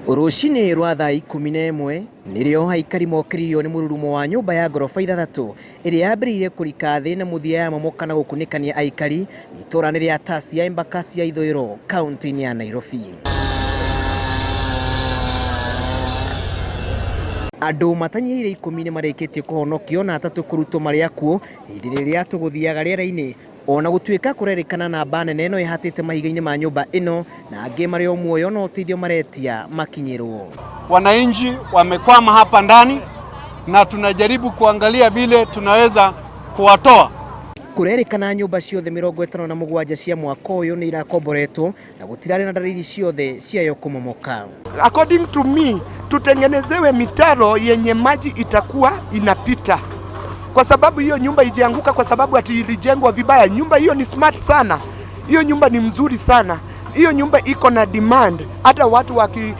Rũcinĩ rwa thaa 11 nĩrĩo aikari mokĩririo nĩ mũrurumo wa nyũmba ya ngoroba 6 ĩrĩa yambĩrĩirie kũrika thĩ na mũthia yamomoka na gũkunĩkania aikari itũũra-inĩ rĩa Tasia, Embakasi ya Ithũĩro, kaunti-inĩ ya Nairobi. Andũ matanyihĩire 10 nĩ marĩkĩtie kũhonokio na 3 kũrutwo marĩ akuũ hĩndĩ rĩrĩa tũgũthiaga rĩera-inĩ, ona gũtuĩka kũrerĩkana namba nene no ĩhatĩte mahiga-inĩ ma nyũmba ĩno na angĩ marĩ o muoyo no ũteithio maretia makinyĩrwo. Wananchi wamekwama hapa ndani na tunajaribu kuangalia vile tunaweza kuwatoa. Kũrerĩkana nyũmba ciothe 57 cia mwaka ũyũ nĩ irakomboretwo na gũtirarĩ na dalili ciothe ciayo kũmomoka. According to me, tutengenezewe mitaro yenye maji itakuwa inapita, kwa sababu hiyo nyumba ijianguka kwa sababu ati ilijengwa vibaya. Nyumba hiyo ni smart sana, hiyo nyumba ni mzuri sana, hiyo nyumba iko na demand. Hata watu waki,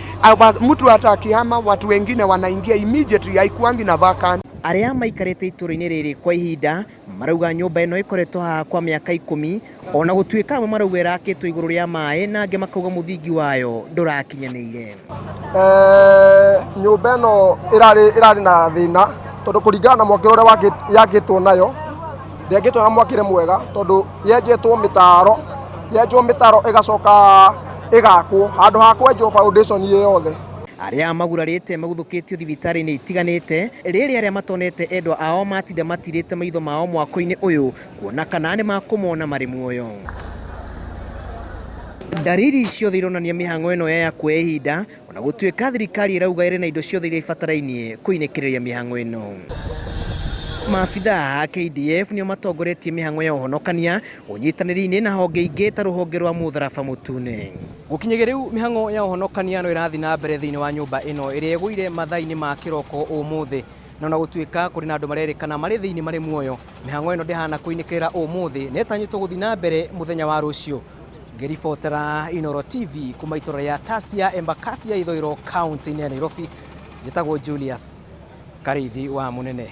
mtu hata akihama watu wengine wanaingia immediately, haikuangi na vacant. Arĩa maikarĩte itũũra-inĩ rĩrĩ kwa ihinda marauga nyũmba ĩno ĩkoretwo haha kwa mĩaka 10, ona gũtuĩka amwe marauga ĩrakĩtwo igũrũ rĩa maĩ na angĩ makauga mũthingi wayo ndũrakinyanĩire. Nyũmba ĩno ĩrarĩ na thĩna tondũ kũringana na mwakĩre ũrĩa yakĩtwo nayo ndĩakĩtwo na mwakĩre mwega tondũ yenjetwo mĩtaro, yenjwo mĩtaro ĩgacoka ĩgakwo handũ ha kwenjwo foundation ĩ yothe. Arĩa magurarĩte maguthũkĩtio thibitarĩ-inĩ itiganĩte, rĩrĩ arĩa matonete endwa ao matinda matirĩte maitho mao mwako-inĩ ũyũ kuona kana nĩ makũmona marĩ muoyo. Ndariri ciothe ironania mĩhang'o ĩno ya kuoya ihinda, ona gũtuĩka thirikari ĩrauga ĩrĩ na indo ciothe iria ibatarainie kũinĩkĩrĩria mĩhang'o ĩno. Maabithaa a KDF nĩo matongoretie mĩhang'o ya ũhonokania ũnyitanĩri-inĩ na honge ingĩ ta rũhonge rwa mũtharaba mũtune. Gũkinyagia rĩu mĩhang'o ya ũhonokania no ĩrathiĩ na mbere thĩinĩ wa nyũmba ĩno ĩrĩa ĩgũire mathaa-inĩ ma kĩroko ũmũthĩ. Na ona gũtuĩka kũrĩ na andũ marerĩkana marĩ thĩinĩ marĩ muoyo, mĩhang'o ĩno ndĩhana kũinĩkĩrĩra ũmũthĩ na ĩtanyĩtwo gũthiĩ na mbere mũthenya wa rũciũ. Ngĩribotera Inooro TV kuma itũũra rĩa Tasia, Embakasi ya Ithũĩro, kaunti-inĩ ya Nairobi, njĩtagwo Julius Karithi wa Mũnene.